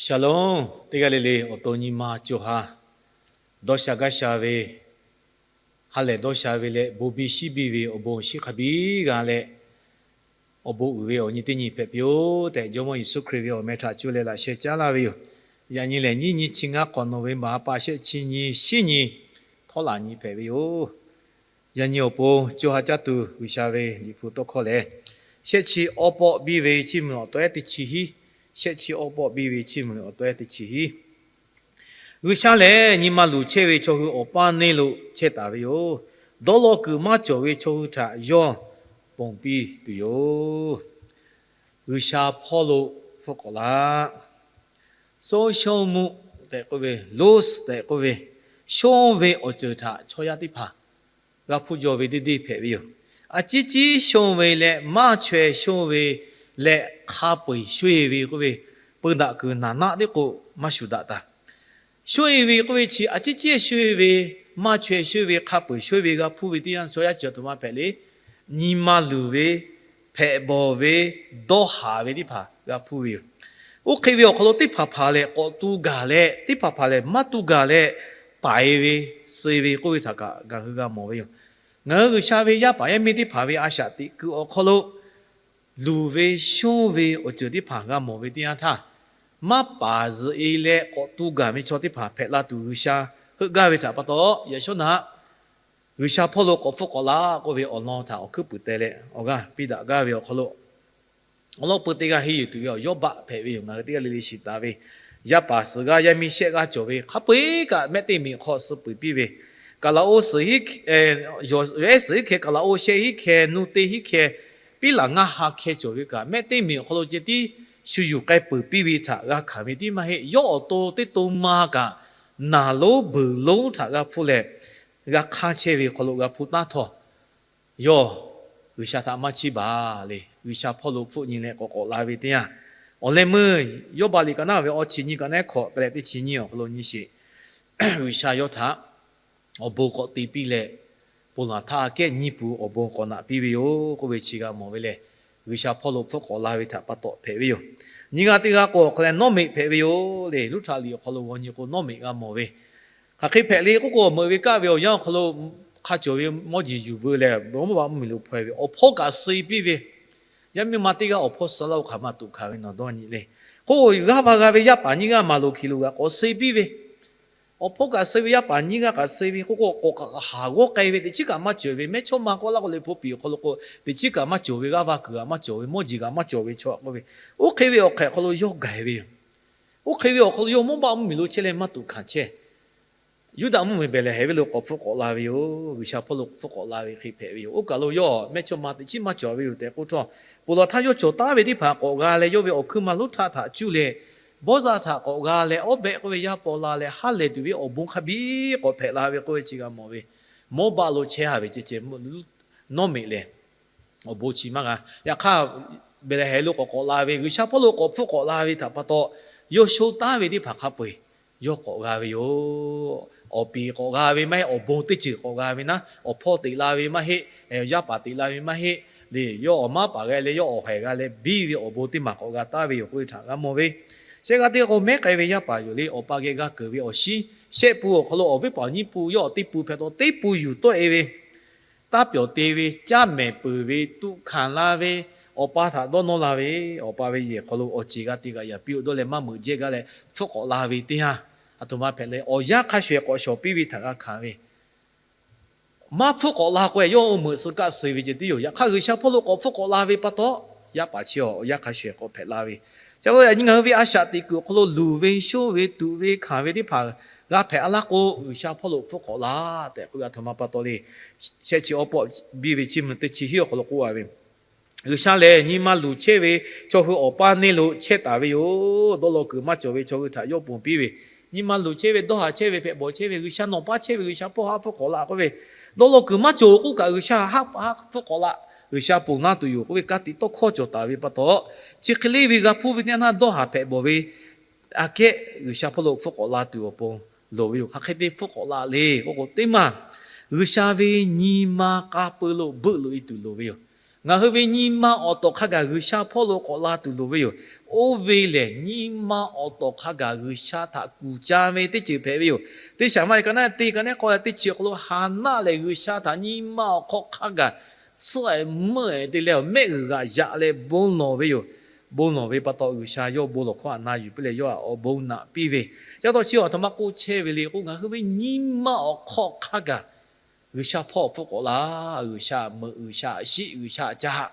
Shalom, teˇ g'aˇ le le awˬ to nyi ma co ha dawˇ sha gaˇ sha ve, ha lehˬ dawˇ sha ve leh bon biˇ shiˉ biˇ ve awˬ bon shiˉ hk'a biˇ g'a leh, awˬ bon uiˍ ve awˬ nyi teˇ nyi hpehꞈ piˇ-oˆ tehꞈ, Jawˇmawˇ Yeˍsuˆ Hkriꞈ ve awˬ meh htaꞈ cuˇ leh laꞈ sheh caˉ laˇ ve yoˬ. Yaꞈ nyi lehˬ, nyiˇ nyi chi ngaˇ hk'awꞈ nawˬ ve baˬ ha pa shehˆ chi nyi shiˉ nyi htawˇ laꞈ nyi hpehꞈ ve yoˬ. Yaꞈ nyi awˬ pon co ha caˇ tuˬ G'uiˬsha ve Liꞈ hpu tawˇ hkawˇ lehˬ, shehˆ chi awˇ pawˆ biˇ ve chiˇ mvuh awˬ taw ehˉ teˇ chi hiˉ, shehˆ chi awˇ pawˆ biˇ ve chiˇ mvuh awˬ taw ehˉ teˇ chi hiˉ. G'uiˬsha lehˬ, nyi ma luˬ chehˇ ve chaw hui awˬ paˇ neˇ lo chehˇ taˍ ve yoˬ. Dawˇ law kuiˬ maˇ cawˬ ve chaw hui htaꞈ yawˇ ponˬ piˇ tuˬ yoˬ. G'uiˬsha hpawˇ lo hpfuhˆ k'awꞈ laˇ. Social mvuhˇ tehꞈ k'oˆ ve, laws tehꞈ k'oˆ ve, shonˇ ve awˬ ceuˬ htaꞈ chaw yaˇ teˇ hpaˍ g'a hpuˇ jaw ve deˇ deˇ hpehꞈ ve yoˬ. A ciˉ ciˉ shonˇ ve leh maˇ chaweh shonˇ ve leh hk'a peu-eˬ shonˇ-e ve k'oˆ ve, peu daꞈ kuiˬ naˍ naˆ tiˉ k'o maˇ shuˍ daꞈ taˍ. Shonˇ-e ve k'oˆ ve chi a ciˉ ciˉ shonˇ-e ve, maˇ chaweh shonˇ ve, hk'a peu-eˬ shonˇ ve g'a hpuˇ ve teˇ yanˇ, chaw yaˇ chi a htoꞈ ma hpehꞈ le. Nyi ma luˬ ve, hpehꞈ bawˬ ve, dawˇ haˍ ve teˇ hpaˍ g'a hpuˇ ve yoˬ. Oˇ hk'e ve awˬ hk'aw lo teˇ hpaˍ hpaˍ lehˬ k'awꞈ tu gaˬ leh, teˇ hpaˍ hpaˍ lehˬ maˇ tu gaˬ leh, paiˍ ve, suh-e ve k'oˆ ve htaꞈ kaꞈ ngaˬ hui g'a mawˬ ve yoˬ. Ngaˬ hui G'uiˬsha ve yaˇ paˍ yaˇ miˇ teˇ hpaˍ ve a shaꞈ teꞈ kuiˬ awˬ hk'aw lo luˬ ve shonˇ ve awˬ ceuˬ teˇ hpaˍ g'a mawˬ ve teˇ yanˇ htaˇ, maˇ paˍ zuhꞈ-e leh k'awꞈ tu gaˬ ve chaw teˇ hpaˍ hpehꞈ la tuˬ G'uiˬsha heuˆ gaˇ ve htaꞈ pa taw, yaꞈ shawˉ naꞈ G'uiˬsha hpawˇ lo k'awꞈ hpfuhˆ k'awꞈ laˇ k'oˆ ve awˬ lawn htaꞈ awˬ hkuiˉ puiˍ teh leh awˬ g'aˇ piˇ daꞈ gaˇ ve awˬ hk'aw lo, awˬ lawn peu teˇ g'aˇ henˇ yuˬ tuˬ ve awˬ Yawˇbaˆ hpehꞈ ve yoˬ. Ngaˬ hui teˇ g'aˇ le le shiˍ taˍ ve, yaˇ paˍ suhˍ g'aˇ yaˇ miˇ shehˆ g'aˇ cawˬ ve hk'a peu-eˬ kaꞈ mehˆ teˇ miˬ hk'aw suh peuˬ piˇ ve, Kaˍlaˍoˆ suhˍ, yawˬ ehˉ suhˍ hiˉ hkeh, Kaˍlaˍoˆ shehˆ hiˉ hkeh, nuˇ teˇ hiˉ hkeh, piˉlaꞈ ngaˇ ha hkeh cawˬ ve kaꞈ mehˆ teˇ miˬ awˬ hk'aw lo ceh tiˉ shu yuˬ k'ai peuˬ piˇ ve htaꞈ g'a hkanˍ ve tiˉ maˇ heˆ. Yawˇ awˬ to teˇ to ma kaꞈ naˍ lonˉ beuˬ lonˉ htaꞈ g'a hpuˇ leh, g'a hk'anˇ chehˇ ve hk'aw lo g'a hpuˇ taˉ htawˇ, yawˇ G'uiˬsha htaꞈ maˇ chiˇ baˬ le. G'uiˬsha hpawˇ lo hpfuhˆ nyi leh k'awꞈ k'awꞈ la ve teˇ yanˇ, awˬ leh meuˇ Yawˇbaˆ liꞈ kaꞈ naˉ ve awˇ chi nyiˇ kaꞈ naˉ hkawꞈ k'ai leh teˇ chi nyiˇ awˬ hk'aw lo nyi sheˍ. G'uiˬsha yawˇ htaꞈ awˬ bon k'awꞈ te piˇ leh, ponˬ laˬ htaˇ aꞈ kehˉ nyiˇ pun awˬ bon k'awꞈ naꞈ piˇ ve yoˬ k'oˆ ve chi g'a mawˬ ve lehˬ, G'uiˬsha hpawˇ lo hpfuhˆ k'awꞈ la ve htaꞈ pa taw hpehꞈ ve yoˬ. Nyiˇ g'aˇ teˇ g'aˇ k'o awˬ hk'aw leh nawˉ meꞈ hpehꞈ ve yoˬ le. Luˇ htaꞈ liꞈ awˬ hk'aw lo g'aw nyi k'o nawˉ meꞈ g'a mawˬ ve, hk'aˬ hk'e hpehꞈ le k'oˆ k'o, meuꞈ ve kaˆ ve awˬ yanˇ awˬ hk'aw lo hk'a cawˬ ve mawˇ jeˬ yuˬ veu leh, mvuhˇ baˆ mvuhˇmiˬ lo hpaw ve awˬ hpawˇ kaꞈ suh-e piˇ ve, yaˇ miˇ ma teˇ g'aˇ awˬ hpawˇ suh laˇ-o hk'aˬ ma tuꞈ hkanˍ ve nawˬ dawˇ nyi le. K'o, g'aˇ va g'a ve yaˇ paˍ nyiˇ g'aˇ maˍ loˍ hkiˬ loˍ g'aꞈ k'awꞈ suh-e piˇ ve, awˬ hpawˇ kaꞈ suh ve, yaˇ paˍ nyiˇ g'aˇ kaꞈ suh ve k'oˆ k'o, k'awꞈ kaꞈ haˍ g'awˇ k'ai ve, teꞈ chiˉ kaꞈ maˇ cawˬ ve mehˇchawˇma k'oˆ laˇ k'o, liꞈ hpu piˍ awˬ hk'aw lo k'o, teꞈ chiˉ kaꞈ maˇ cawˬ ve, g'aˇ va kuiˬ g'aꞈ maˇ cawˬ ve, mawˇ jeˬ g'aꞈ maˇ cawˬ ve chaw k'oˆ ve, oˇ hk'e ve awˬ hk'ehꞈ hk'aw lo yawˇ gaˬ ve yoˬ. Oˇ hk'e ve awˬ hk'aw lo yawˇ mvuhˇ baˆ mvuhˇmiˬ lo chehˇ leh maˇ tuꞈ hkanˍ chehˇ. Yuˇdaꞈ mvuhˇmiˬ Behˍlehˍhehnˍ ve lo k'awꞈ hpfuhˆ k'awꞈ la ve yoˬ. G'uiˬsha hpawˇ lo hpfuhˆ k'awꞈ la ve hk'e hpehꞈ ve yoˬ. Oˇ kaˬ lo yawˇ mehˇchawˇma teꞈ chiˉ maˇ cawˬ ve yoˬ tehꞈ k'oˆ htawˇ, ponˬ laˬ htaˇ yawˇ cawˬ taˉ ve teˇ hpaˍ k'awꞈ g'a leh, yawˇ ve awˬ hkuiˉ ma lonˉ htaˇ htaꞈ cuˇ leh, bawˇ zaˇ htaꞈ k'awꞈ g'a leh, awˉ behꞈ k'oˆ ve yaˇ paw la leh, ha lehˬ tuˬ ve awˬ bon hk'a biˇ k'awꞈ hpehꞈ la ve k'oˆ ve chi g'a mawˬ ve, mawˇ baˆ lo chehˇ ha ve ceh ceh, nawˉ meꞈ lehˬ awˬ bon chi maˇ g'a. Yaꞈ hk'aˇ, Behˍlehˍhehnˍ lo k'awꞈ k'awꞈ la ve, G'uiˬsha hpawˇ lo k'awꞈ hpfuhˆ k'awꞈ la ve htaꞈ pa taw, yawˇ sho taˉ ve teˇ hpaˍ hk'a peu-eˬ yawˇ k'awꞈ g'a ve yoˬ. Awˬ piˍ k'awꞈ g'a ve maˇ heˆ, awˬ bon teˇ ceuˬ k'awꞈ g'a ve naˉ, awˬ hpawˇ teꞈ la ve maˇ heˆ, yaˇ paˍ teꞈ la ve maˇ heˆ le, yawˇ awˬ maˉ paˍ g'a leh, yawˇ awˬ haiˬ g'a leh biˇ ve awˬ bon teˇ maˬ k'awꞈ g'a taˉ ve yoˬ k'oˆ ve htaꞈ g'a mawˬ ve. Shehˆ g'aˇ teˇ g'aˇ k'o mehˉ k'ai ve yaˇ paˍ yoˬ le. Awˬ pa geh g'a keunˍ ve awˬ shinˉ, shehˆ pun awˬ hk'aw lo awˬ viˉ paˍ awˬ nyiˇ pun, yawˇ awˬ teˇ pun hpehꞈ taw teˇ pun yuˬ tawˆ-e ve, taˇ pyawˬ te ve, caˇ mehˍ peuˬ ve, tuꞈ hkanˍ la ve, awˬ pa htaꞈ dawˇ nawˇ la ve, awˬ pa ve yehˬ hk'aw lo awˬ ceˬ g'a te g'aꞈ yaꞈ piˇ-oˆ dawˇ leh maˇ meuꞈ jehˇ gaˇ leh hpfuhˆ k'awꞈ la ve teˇ yanˇ, aˬ htoꞈ ma hpehꞈ leh awˬ yanˇ hk'a shuˍ-ehˍ k'awꞈ shawˍ piˇ ve htaꞈ g'a hkanˍ ve, maˇ hpfuhˆ k'awꞈ la k'o-e yawˇ oˇ meuꞈ suh kaˆ suh-e ve ceh tiˉ yoˬ. Yaꞈ hk'aˇ, G'uiˬsha hpawˇ lo k'awꞈ hpfuhˆ k'awꞈ la ve pa taw, yaˇ paˍ chi awˬ yanˇ hk'a shuˍ-ehˍ k'awꞈ hpehꞈ la ve, chi a yaꞈ nyi ngaˬ hui ve a shaꞈ teꞈ kuiˬ awˬ hk'aw lo luˬ ve, shonˇ ve, tuꞈ ve, hkanˍ ve teˇ hpaˍ g'a hpehꞈ a laˇ k'o, G'uiˬsha hpawˇ lo hpfuhˆ k'awꞈ laˇ tehꞈ k'oˆ ve aˬ htoꞈ ma pa taw le. Shehˆ chi awˇ pawˆ biˇ ve chiˇ mvuh teˇ chi hiˉ awˬ hk'aw lo k'oˆ a ve, G'uiˬsha lehˬ nyi ma luˬ chehˇ ve chaw hui awˬ paˇ neˇ lo chehˇ taˍ ve yoˬ. Dawˇ law kuiˬ maˇ cawˬ ve chaw hui htaꞈ yawˇ ponˬ piˇ ve, nyi ma luˬ chehˇ ve, dawˇ haˍ chehˇ ve, hpehꞈ bawˬ chehˇ ve, G'uiˬsha nawˬ paˇ chehˇ ve, G'uiˬsha hpawˇ haˉ hpfuhˆ k'awꞈ la k'oˆ ve, dawˇ law kuiˬ maˇ cawˬ k'oˆ kaꞈ G'uiˬsha haˉ haˉ hpfuhˆ k'awꞈ la, G'uiˬsha ponˬ laˇ tuˬ yoˬ k'oˆ ve ka tiꞈ tawˇ hkawˇ cawˬ taˍ ve pa taw, chi hk'e le ve g'a hpuˇ ve teˇ yanˇ dawˇ haˍ hpehꞈ bawˬ ve aꞈ kehˉ G'uiˬsha hpawˇ lo hpfuhˆ k'awꞈ la tuˬ awˬ pon loˍ ve yoˬ. Hk'aˬ hk'e te hpfuhˆ k'awꞈ la le k'oˆ k'o, teˇ maˬ G'uiˬsha ve nyi ma k'a peu lo beuˆ loꞈ-e tuˬ loˍ ve yoˬ. Ngaˬ hui ve nyi ma awˬ tawˍ hk'a gaˬ G'uiˬsha hpawˇ lo k'awꞈ la tuˬ loˍ ve yoˬ. Oˇ ve lehˬ, nyi ma awˬ tawˍ hk'a gaˬ G'uiˬsha htaꞈ kuˬ ca ve teˇ ceuˬ hpehꞈ ve yoˬ. Teˇ shaˍ ma e ka naˉ te ka naˉ k'aw leh teˇ chi awˬ hk'aw lo Haˍnaˆ lehˬ, G'uiˬsha htaꞈ nyi ma awˬ hk'aw hk'a gaˬ tsuhˇ-e meuˇ-e te leh, mehˆ g'uiˬ g'aꞈ yaꞈ leh bon lawˬ ve yoˬ. Bon lawˬ ve pa taw, G'uiˬsha yawˇ bon lawˬ hkawˇ htaꞈ na yuˬ piˇ leh, yawˇ htaꞈ awˬ bon naꞈ piˇ ve. Yaˇ taw chi awˬ htoꞈ ma k'oˆ chehˇ ve le k'o, ngaˬ hui ve nyi ma awˬ hk'aw hk'a gaˬ G'uiˬsha hpawˇ awˬ hpfuhˇ k'awꞈ la, G'uiˬsha meuꞈ, G'uiˬsha shiˆ, G'uiˬsha caˇ.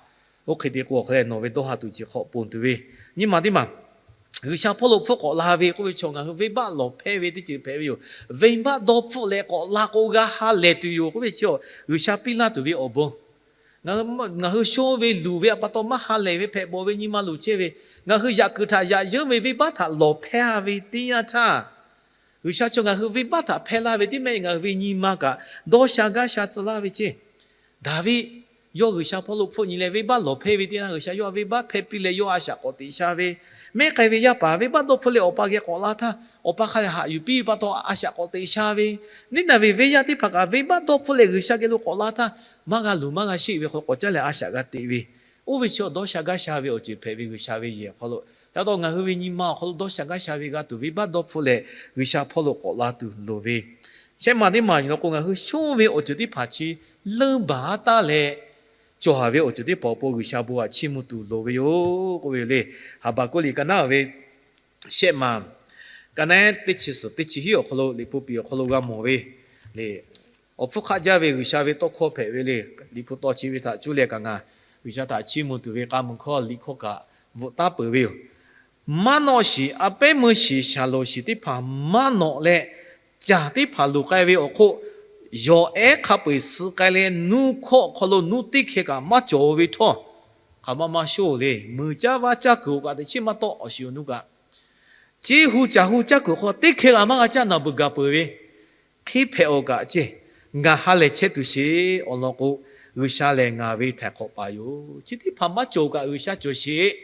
Oˇ hk'e te k'o, awˬ hk'e leh nawˬ ve dawˇ ha tuˬ chi hk'aw ponˬ tuˬ ve nyi ma teˇ maˬ G'uiˬsha hpawˇ lo hpfuhˇ k'awꞈ la ve k'oˆ ve chaw ngaˬ hui venˇbaˆ lawˬ hpehˇ ve teˇ ceuˬ hpehꞈ ve yoˬ. Venˇbaˆ dawˇ hpfuhˆ leh k'awꞈ la k'o, g'a ha lehˬ tuˬ yoˬ k'oˆ ve chi, G'uiˬsha piˇ laˇ tuˬ ve awˬ bon. Ngaˬ hui shonˇ ve luˬ ve pa taw maˇ ha lehˬ ve hpehꞈ bawˬ ve nyi ma luˬ chehˇ ve, ngaˬ hui yaꞈ kuiˬ htaꞈ yaꞈ yeunˇ ve venˇbaˆ htaꞈ lawˬ hpehˇ ve teˇ yanˇ htaˇ, G'uiˬsha chaw ngaˬ hui venˇbaˆ htaꞈ hpehˇ laˇ ve teˇ maˇ heˆ, ngaˬ hui ve nyi ma kaꞈ dawˇ sha gaˇ sha tcuh laˇ ve ceˇ. Daˍviˆ yawˇ G'uiˬsha hpawˇ lo hpfuhˆ nyi leh venˇbaˆ lawˬ hpehˇ ve teˇ yanˇ, G'uiˬsha yawˇ htaꞈ venˇbaˆ hpehˇ piˇ leh yawˇ a shaꞈ k'awꞈ teꞈ sha ve, mehˉ k'ai ve yaˇ paˍ venˇbaˆ dawˇ hpfuhˆ leh awˬ pa geh k'awꞈ la htaˇ, awˬ pa hk'a lehˬ haꞈ yuˬ piˇ ve pa taw a shaꞈ k'awꞈ teꞈ sha ve, Niˉnaˍveˍ venˇ yaˇ teˇ hpaˍ kaꞈ venˇbaˆ dawˇ hpfuhˆ leh G'uiˬsha geh lo k'awꞈ la htaˇ, maˇ g'a luˬ maˇ g'a sheˆ ve hk'aw k'awꞈ caˇ leh a shaꞈ g'a teꞈ ve, oˇ ve chi dawˇ sha gaˇ sha ve awˬ ceuˬ hpehꞈ ve G'uiˬsha ve yehˬ awˬ hk'aw lo. Ca taw ngaˬ hui ve nyi ma awˬ hk'aw lo dawˇ sha gaˇ sha ve g'a tuˬ, venˇbaˆ dawˇ hpfuhˆ leh G'uiˬsha hpawˇ lo k'awꞈ la tuˬ loˍ ve. Shehˆ maˬ teˇ maˬ nyi law k'o, ngaˬ hui shonˇ ve awˬ ceuˬ teˇ hpaˍ chi leuˇ baˬ taˉ leh, cawˬ haˍ ve awˬ ceuˬ teˇ hpaˍ awˬ pon G'uiˬsha bon htaꞈ chiˇ mvuh tuˬ loˍ ve yoˬ k'oˆ ve yoˬ le. Haˍbaˍkuˆ liꞈ ka naˉ ve shehˆ maˬ ka naˉ teˇ chi suhˍ teˇ chi hiˉ awˬ hk'aw lo Liꞈ hpu piˍ awˬ hk'aw lo g'a mawˬ ve le. Awˬ hpfuhˇ hk'aˆ jaˇ ve G'uiˬsha ve tawˇ hkawˇ hpehꞈ ve le. Liꞈ hpu taw chi ve htaꞈ cuˇ leh kaꞈ ngaˬ G'uiˬsha htaꞈ chiˇ mvuh tuˬ ve k'a mui hkawˇ liꞈ hkawˇ kaꞈ bvuhꞈ taˉ peuˬ ve yoˬ. Maˇ nawˆ shiˍ, a pehˉ meuˇ shiˍ, shaˍlonˍ shiˍ teˇ hpaˍ maˇ nawꞈ leh, caˬ teˇ hpaˍ luˬ k'ai ve awˬ hk'oˆ, yawˬ ehˉ hk'a peu-eˬ suh k'ai leh, nuˇ hkawˆ hk'aw lo nuˇ teˇ hkeh kaꞈ maˇ cawˬ ve htawˇ, hk'aˬ ma maˇ shonˇ le. Muiˬ caˇ vaˇ caˇ kuiˬ-oˬ kaꞈ teꞈ chiˉ maˇ tawˆ awˬ shiˍ awˬ nu kaꞈ, ceˇ hu caˬ hu caˇ kuiˬ hk'aw teˇ hkeh g'a maˇ g'a caˇ naˬ beuˬ gaˬ peuˬ ve, hk'e hpehꞈ-oˬ kaꞈ ceˇ, ngaˬ ha lehˬ chehˇ tuˬ sheˍ. Awˬ lawn k'o, G'uiˬsha lehˬ ngaˬ ve htaiˍ hk'awꞈ paˍ yoˬ. Chi teˇ hpaˍ maˇ cawˬ-oˬ kaꞈ G'uiˬsha cawˬ sheˍ.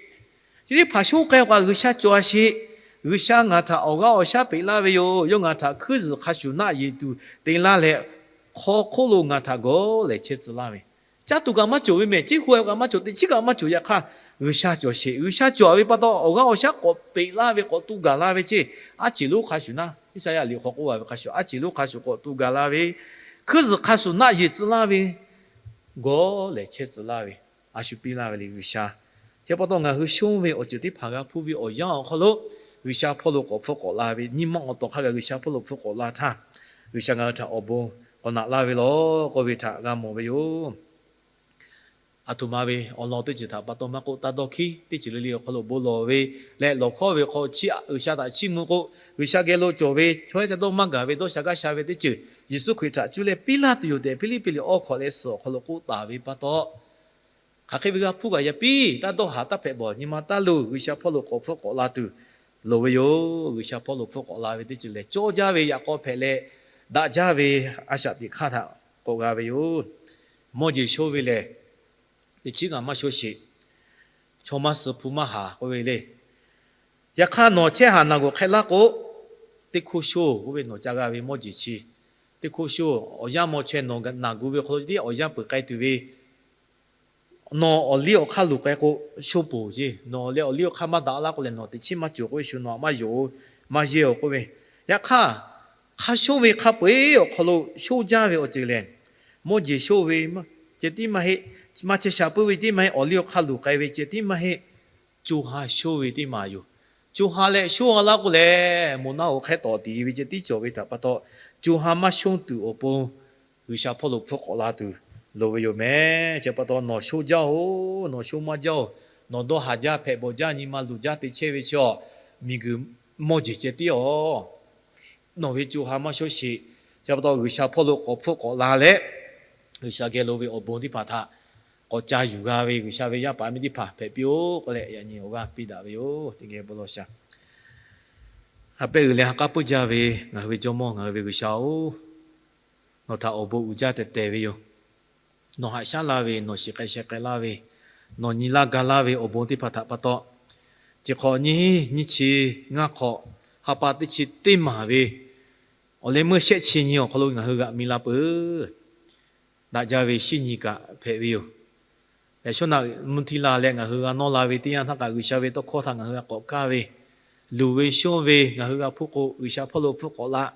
Chi teˇ hpaˍ shonˇ k'ai-oˬ kaꞈ G'uiˬsha cawˬ-a sheˍ. G'uiˬsha ngaˬ htaꞈ awˬ g'aˇ awˬ shaˉ peꞈ laˇ ve yoˬ. Yawˇ ngaˬ htaꞈ hkuiˉ zuhˬ hk'a shuˍ naˆ yeˬ tuˬ te laˇ leh, hk'aw hk'oˆ lo ngaˬ htaꞈ gawˬ lehˬ chehˇ tcuh laˇ ve, caˇ tuˬ kaꞈ maˇ cawˬ ve mehˬ, ceˇ hu-a kaꞈ maˇ cawˬ, teꞈ chiˉ kaꞈ maˇ cawˬ. Yaꞈ hk'aˇ, G'uiˬsha cawˬ sheˍ. G'uiˬsha cawˬ-a ve pa taw, awˬ g'aˇ awˬ shaˉ k'awꞈ peꞈ laˇ ve, k'awꞈ tu gaˬ la ve ceˇ. Aˉ ceˬ lonˉ hk'a shuˍ naˆ, Iˉsaˍyaˆ liꞈ hk'aw k'oˆ-a ve hk'a shuˍ, aˉ ceˬ lonˉ hk'a shuˍ k'awꞈ tu gaˬ la ve, hkuiˉ zuhˬ hk'a shuˍ naˆ yeˬ tcuh laˇ ve, gawˬ lehˬ chehˇ tcuh laˇ ve, a shu piˇ laˇ ve le G'uiˬsha. Chi pa taw ngaˬ hui shonˇ ve awˬ ceuˬ teˇ hpaˍ g'a hpuˇ ve awˬ yanˇ awˬ hk'aw lo, G'uiˬsha hpawˇ lo k'awꞈ hpfuhˇ k'awꞈ la ve, nyi ma awˬ tawˍ hk'a gaˬ G'uiˬsha hpawˇ lo hpfuhˇ k'awꞈ la htaˇ, G'uiˬsha ngaˬ hui htaꞈ awˬ bon k'awꞈ naꞈ laˇ ve law k'oˆ ve htaꞈ g'a mawˬ ve yoˬ. Aˬ htoꞈ ma ve awˬ lawn teˇ ceuˬ htaꞈ pa taw maˇ k'oˆ, taˇ dawˇ hkiˉ. Teˇ ceuˬ le le awˬ hk'aw lo bon lawˬ ve leh lawˬ hkawˇ ve hk'aw chiˇ aꞈ G'uiˬsha htaꞈ chiˇ mvuh k'o, G'uiˬsha geh lo cawˬ ve chaw yaˇ ca dawˇ maˇ gaˬ ve dawˇ sha gaˇ sha ve teˇ ceuˬ Yeˍsuˆ Hkriꞈ htaꞈ cuˇ leh piˇ laˇ tuˬ yoˬ tehꞈ, Hpiˇliˇpiˆ liꞈ awˇ hkawꞈ leh suhˍ awˬ hk'aw lo k'oˆ taˍ ve pa taw, hk'aˬ hk'e ve g'a hpuˇ kaꞈ yaꞈ piˇ, taˇ dawˇ haˍ taˇ hpehꞈ bawˬ, nyi ma taˇ luˬ, G'uiˬsha hpawˇ lo k'awꞈ hpfuhˇ k'awꞈ la tuˬ loˍ ve yoˬ. G'uiˬsha hpawˇ lo hpfuhˇ k'awꞈ la ve teˇ ceuˬ lehˬ, cawˇ jaˇ ve yaꞈ k'aw hpehꞈ leh, daꞈ jaˇ ve a shaꞈ teꞈ hk'aˇ htaꞈ k'awꞈ g'a ve yoˬ. Mawˇ jeˬ shonˇ ve lehˬ, teꞈ chiˉ kaꞈ maˇ shonˇ sheˍ. Chaw maˇ suh hpu maˇ haˍ k'oˆ ve le. Yaꞈ hk'aˇ, nawˬ chehˇ haˍ naˬ g'awˬ hk'e laˇ k'o, teˇ hkoˇ shonˇ k'oˆ ve, nawˬ ca g'a ve mawˇ jeˬ chi teˇ hkoˇ shonˇ. Awˬ yanˇ maw chaweh nawˬ naˬ gu ve awˬ hk'aw lo tiˉ awˬ yanˇ peuˬ k'ai tuˬ ve, nawˬ awˬ liˇ awˬ hk'aˇ luˬ k'ai k'o, shonˇ poˬ ceˇ. Nawˬ leh awˬ liˇ awˬ hk'aˇ maˇ daꞈ laˇ k'o lehˬ, nawˬ teꞈ chiˉ maˇ cawˬ k'oˆ ve, shu nawˬ maˇ yonˍ-o, maˇ yehˇ-o k'oˆ ve. Yaꞈ hk'aˇ, hk'a shonˇ ve hk'a peu-eˬ awˬ hk'aw lo shonˇ jaˇ ve awˬ ceuˬ lehˬ, mawˇ jeˬ shonˇ ve ceh tiˉ maˇ heˆ, maˇ chehˇ sha puiˉ ve tiˉ maˇ heˆ, awˬ liˇ awˬ hk'aˇ luˬ k'ai ve ceh tiˉ maˇ heˆ. Co ha shonˇ ve teˇ maˬ yoˬ. Co ha leh shonˇ-a laˇ k'o lehˬ, moˬ naˆ hoꞈ hk'ehˇ tawˍ tiˍ ve ceh tiˉ cawˬ ve htaꞈ pa taw, co ha maˇ shonˇ tuˬ awˬ pon G'uiˬsha hpawˇ lo hpfuhˇ k'awꞈ la tuˬ loˍ ve yoˬ mehˍ. Chi pa taw nawˬ shonˇ jaˇ-oˬ, nawˬ shonˇ maˇ jaˇ-oˬ, nawˬ dawˇ haˍ jaˇ hpehꞈ bawˬ jaˇ, nyi ma luˬ jaˇ te chehˇ ve chi-a, miˬguiˬ mawˇ jeˬ ceh tiˉ-a. Nawˬ ve co ha maˇ shonˇ sheˍ. Chi pa taw G'uiˬsha hpawˇ lo k'awꞈ hpfuhˇ k'awꞈ la leh, G'uiˬsha geh lo ve awˬ bon teˇ hpaˍ htaꞈ k'awꞈ ca yuˬ g'a ve G'uiˬsha ve yaˇ paˍ miˇ teˇ hpaˍ hpehꞈ piˇ-oˆ k'oˆ leh, yaꞈ nyi awˬ g'aˇ piˇ daꞈ ve yoˬ. Teˇ geh bon lawˬ shaˍ. Ha pehˉ uiˍ leh ha k'aˉ puiˉ jaˇ ve ngaˬ hui ve Jawˇmawˇ, ngaˬ hui ve G'uiˬsha-oˬ, nawˬ htaꞈ awˬ bon uiˍ jaˇ tehˬ tehˬ ve yoˬ. Nawˬ haꞈ shaˉ laˇ ve, nawˬ shiˍ k'ai sheh k'ai laˇ ve, nawˬ nyi laˇ ga laˇ ve awˬ bon teˇ hpaˍ htaꞈ pa taw, chi hk'awꞈ nyiˇ nyiˇ chi ngaˇ hk'awꞈ ha pa teˇ chi teˇ maˬ ve awˬ leh meuˇ shehˆ chi nyi awˬ hk'aw lo ngaˬ hui g'aꞈ mi la peuˬ. Daꞈ jaˇ ve shinˉ nyi kaꞈ hpehꞈ ve yoˬ. Yaꞈ shawˉ naꞈ mvuhˇ htiˇ la leh ngaˬ hui g'a nawˇ la ve teˇ yanˇ htaˇ kaꞈ, G'uiˬsha ve tawˇ hkawˇ htaꞈ ngaˬ hui g'a k'awꞈ kaˇ ve, luˬ ve shonˇ ve ngaˬ hui g'a hpuˇ k'o, G'uiˬsha hpawˇ lo hpfuhˆ k'awꞈ la.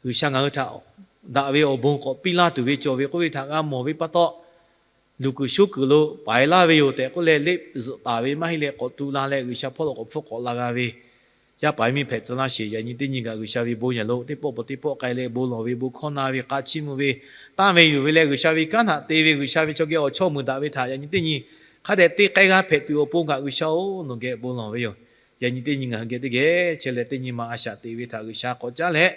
G'uiˬsha ngaˬ hui htaꞈ daꞈ ve awˬ bon k'awꞈ piˇ laˇ tuˬ ve cawˬ ve k'oˆ ve htaꞈ g'a mawˬ ve pa taw, luˬ kuiˬ shuˉ kuiˬ lo paiˍ laˇ ve yoˬ tehꞈ k'oˆ leh, leˆ zuhꞈ taˍ ve maˇ heˆ leh k'awꞈ tu la leh, G'uiˬsha hpawˇ lo k'awꞈ hpfuhˆ k'awꞈ la g'a ve, yaˇ paˍ miˇ hpehꞈ tcuh laˇ sheˍ. Yaꞈ nyi teˇ nyi kaꞈ G'uiˬsha ve bon yehˬ lo teˇ pawˆ peuˬ teˇ pawˆ k'ai leh bon lawˬ ve, bon hkawˇ na ve, k'a chiˇ mvuh ve, tanˇ ve yuˬ ve leh, G'uiˬsha ve kanˉ htaꞈ te ve, G'uiˬsha ve chaw geh awˬ chawˇ mui daꞈ ve htaꞈ yaꞈ nyi teˇ nyi hk'a dehꞈ te k'ai g'a hpehꞈ tuˬ awˬ pon kaꞈ, G'uiˬsha-oˬ, nawˬ geh bon lawˬ ve yoˬ. Yaꞈ nyi teˇ nyi ngaˬ hui geh teˇ geh chehˇ leh, teˇ nyi ma a shaꞈ teꞈ ve htaꞈ G'uiˬsha k'awꞈ caˉ leh,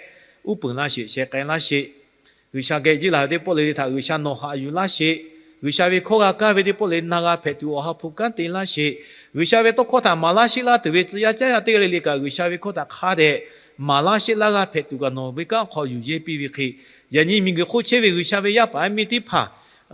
uˉ peunˍ laˇ sheˍ, sheh k'ai laˇ sheˍ. G'uiˬsha geh jiˇ laˬ ve teˇ pawˆ le le htaꞈ G'uiˬsha nawˬ haꞈ yuˬ laˇ sheˍ. G'uiˬsha ve hkawˇ g'a kaˇ ve teˇ pawˆ le na g'a hpehꞈ tuˬ awˬ ha hpu kanˉ te laˇ sheˍ. G'uiˬsha ve tawˇ hkawˇ htaꞈ maˍ laˇ sheˆ laˇ tuˬ ve tcuh yaˇ caˉ yaˇ teˇ g'aˇ le le kaꞈ, G'uiˬsha ve hkawˇ htaꞈ hk'a dehꞈ maˍ laˇ sheˆ laˇ g'a hpehꞈ tuˬ kaꞈ nawˬ ve kanˉ hk'aw yuˬ yehˇ piˇ ve hk'e, yaꞈ nyi miˬguiˬ hk'oˆ chehˇ ve G'uiˬsha ve yaˇ paˍ yaˇ miˇ teˇ hpaˍ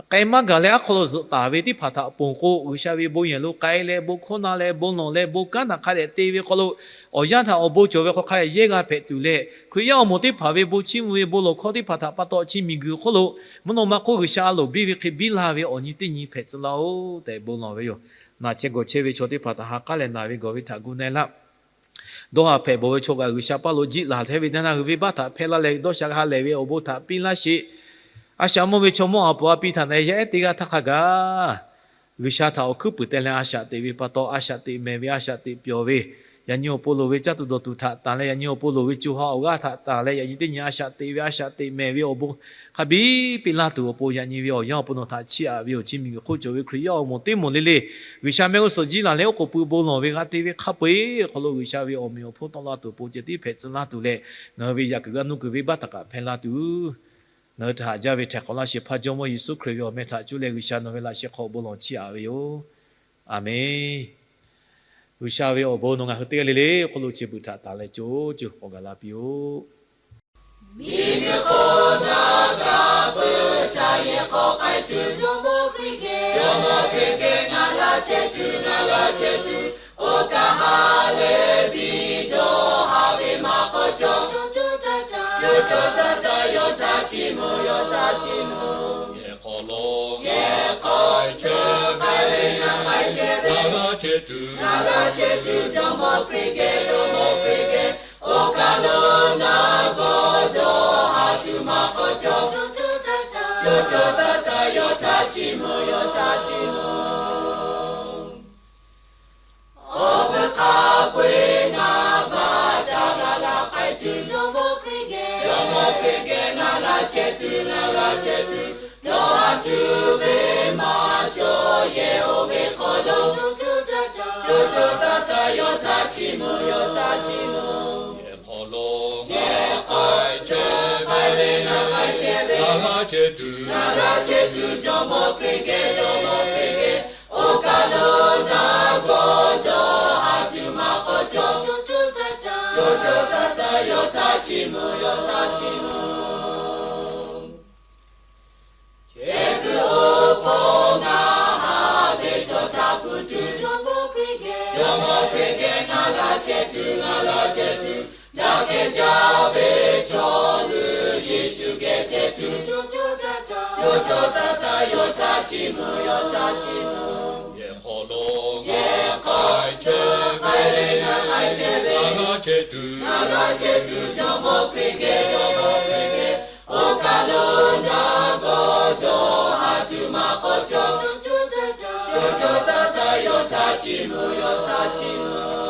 k'ai maˇ gaˬ leh aˉ hk'aw lo zuhꞈ taˍ ve teˇ hpaˍ htaꞈ ponˬ k'o, G'uiˬsha ve bon yehˬ lo k'ai leh bon hkawˇ na leh bon lawˬ leh bon kanˉ htaꞈ hk'a dehꞈ te ve hk'aw lo, awˬ yanˇ htaꞈ awˬ bon cawˬ ve hk'aw hk'a dehꞈ yehˇ g'a hpehꞈ tuˬ leh, Hkriꞈ yaˇ awˬ moˍ teˇ hpaˍ ve bon chiˇ mvuh ve bon lawˬ hkawˇ teˇ hpaˍ htaꞈ pa taw chi miˬguiˬ hk'oˆ lo mvuhˇ naw ma hk'oˆ G'uiˬsha a loˍ biˇ ve hk'e biˇ la ve awˬ nyi teˇ nyi hpehꞈ tcuh laˇ-oˆ tehꞈ bon lawˬ ve yoˬ. Naˬ chehˇ gawˬ chehˇ ve chaw teˇ hpaˍ htaꞈ ha k'aˉ leh naˬ ve gawˬ ve htaꞈ gu na-e laˇ. Dawˇ haˍ hpehꞈ bawˬ ve chaw kaꞈ G'uiˬsha paˇ lo jiˆ laˬ hehˉ ve teˇ naˇ hui venˇbaˆ htaꞈ hpehˇ laˇ leh dawˇ sha g'a leh ve awˬ bon htaꞈ piˇ laˇ sheˍ. A shaꞈ mawˇ ve chaw mawˇ a puˍ a pi htaꞈ na yaˇ ehˉ teˇ g'aˇ htaˇ hk'a gaˬ G'uiˬsha htaꞈ awˬ hkuiˉ puiˍ teh leh a shaꞈ teꞈ ve pa taw, a shaꞈ teꞈ mehˍ ve, a shaꞈ teꞈ pyawˬ ve, yaꞈ nyi awˬ pon loˍ ve caˇ tuˬ dawˬ tuˬ htaꞈ tanˬ leh, yaꞈ nyi awˬ pon loˍ ve co ha awˬ g'aˇ htaꞈ tanˬ leh, yaꞈ nyi teˇ nyi a shaꞈ teꞈ ve, a shaꞈ teꞈ mehˍ ve awˬ bon hk'a biˇ piˇ laˇ tuˬ awˬ pon, yaꞈ nyi ve awˬ yanˇ awˬ pon nawˬ htaꞈ chiˇ aꞈ ve yoˬ. Chi miˬguiˬ hk'oˆ cawˬ ve Hkriꞈ yaˇ awˬ moˍ teˇ moˍ le le, G'uiˬsha mehˆ g'uˇ suhˍ jiˇ laˬ leh oˉ k'oˍ pui bon lawˬ ve g'a te ve hk'a peu-eˬ awˬ hk'aw lo G'uiˬsha ve awˬ meꞈ awˬ hponˇ tawˆ la tuˬ awˬ pon ceh tiˉ hpehꞈ tcuh laˇ tuˬ leh, ngaˬ hui ve yaꞈ kuiˬ g'aˇ nuˇ kuiˬ venˇbaˆ htaꞈ kaꞈ hpehˇ laˇ tuˬ, ngaˬ hui htaꞈ haꞈ jaˇ ve htaiˍ hk'awꞈ laˇ sheˍ hpaˇ Jawˇmawˇ Yeˍsuˆ Hkriꞈ ve awˬ meh htaꞈ cuˇ leh G'uiˬsha nawˬ ve laꞈ sheh hk'aw bon lawˬ chiˇ aꞈ ve yoˬ. Aˬmenˍ. G'uiˬsha ve awˬ bon nawˬ ngaˬ hui teˇ g'aˇ le le hk'oˆ lo chi beuꞈ htaꞈ tanˬ leh co co k'awꞈ gaˬ la piˇ-oˆ. Miˬguiˬ hk'oˆ na g'a peuˬ ca yehˬ hk'aw k'ai tuˬ, Jawˇmawˇ Hkriꞈ geh, Jawˇmawˇ Hkriꞈ geh ngaˬ laˇ chehˇ tuˬ, ngaˬ laˇ chehˇ tuˬ, oˇ kaꞈ ha lehˬ piˇ dawˇ haˍ ve maˇ k'awꞈ cawˬ. Caˇ caˇ caˇ yawˇ htaꞈ chiˇ mvuh, yawˇ htaꞈ chiˇ mvuh. Yehˬ hk'aw lo, yehˬ hk'aw chehˇ k'ai ve, ngaˬ k'ai chehˇ ve, ngaˬ laˇ chehˇ tuˬ, ngaˬ laˇ chehˇ tuˬ, Jawˇmawˇ Hkriꞈ geh, Jawˇmawˇ Hkriꞈ geh, oˇ kaˬ lo na g'awˇ dawˇ haˍ tuˬ maˇ k'awꞈ cawˬ. Caˇ caˇ caˇ yawˇ htaꞈ chiˇ mvuh, yawˇ htaꞈ chiˇ mvuh. Awˬ vuiˬ hk'a peu-eˬ ngaˬ baˬ ca g'a laˇ k'ai tuˬ, Jawˇmawˇ Hkriꞈ geh, Jawˇmawˇ Hkriꞈ geh ngaˬ laˇ chehˇ tuˬ, ngaˬ laˇ chehˇ tuˬ, dawˇ haˍ tuˬ ve maˇ cawˬ. Yehˬ oˇ ve hk'aw lo, caˇ caˇ caˇ yawˇ htaꞈ chiˇ mvuh, yawˇ htaꞈ chiˇ mvuh. Yehˬ hk'aw lo, yehˬ hk'aw chehˇ k'ai ve, ngaˬ k'ai chehˇ ve, ngaˬ laˇ chehˇ tuˬ, ngaˬ laˇ chehˇ tuˬ, Jawˇmawˇ Hkriꞈ geh, Jawˇmawˇ Hkriꞈ geh, oˇ kaˬ lo na g'awˇ dawˇ haˍ tuˬ maˇ k'awꞈ cawˬ. Caˇ caˇ caˇ yawˇ htaꞈ chiˇ mvuh, yawˇ htaꞈ chiˇ mvuh. Chehˇ kuiˬ awˬ pon ngaˬ haꞈ ve chaw htaꞈ hpu tuˬ, Jawˇmawˇ Hkriꞈ geh, Jawˇmawˇ Hkriꞈ geh ngaˬ laˇ chehˇ tuˬ, ngaˬ laˇ chehˇ tuˬ, jaˇ kehˬ jaˇ ve chaw hui Yeˍsuˆ geh chehˇ tuˬ, caˇ caˇ caˇ yawˇ htaꞈ chiˇ mvuh, yawˇ htaꞈ chiˇ mvuh. Yehˬ hk'aw lo, yehˬ hk'aw chehˇ k'ai ve, ngaˬ k'ai chehˇ ve, ngaˬ laˇ chehˇ tuˬ, ngaˬ laˇ chehˇ tuˬ, Jawˇmawˇ Hkriꞈ geh, Jawˇmawˇ Hkriꞈ geh, oˇ kaˬ lo na g'awˇ dawˇ haˍ tuˬ maˇ k'awꞈ cawˬ. Caˇ caˇ caˇ yawˇ htaꞈ chiˇ mvuh, yawˇ htaꞈ chiˇ mvuh.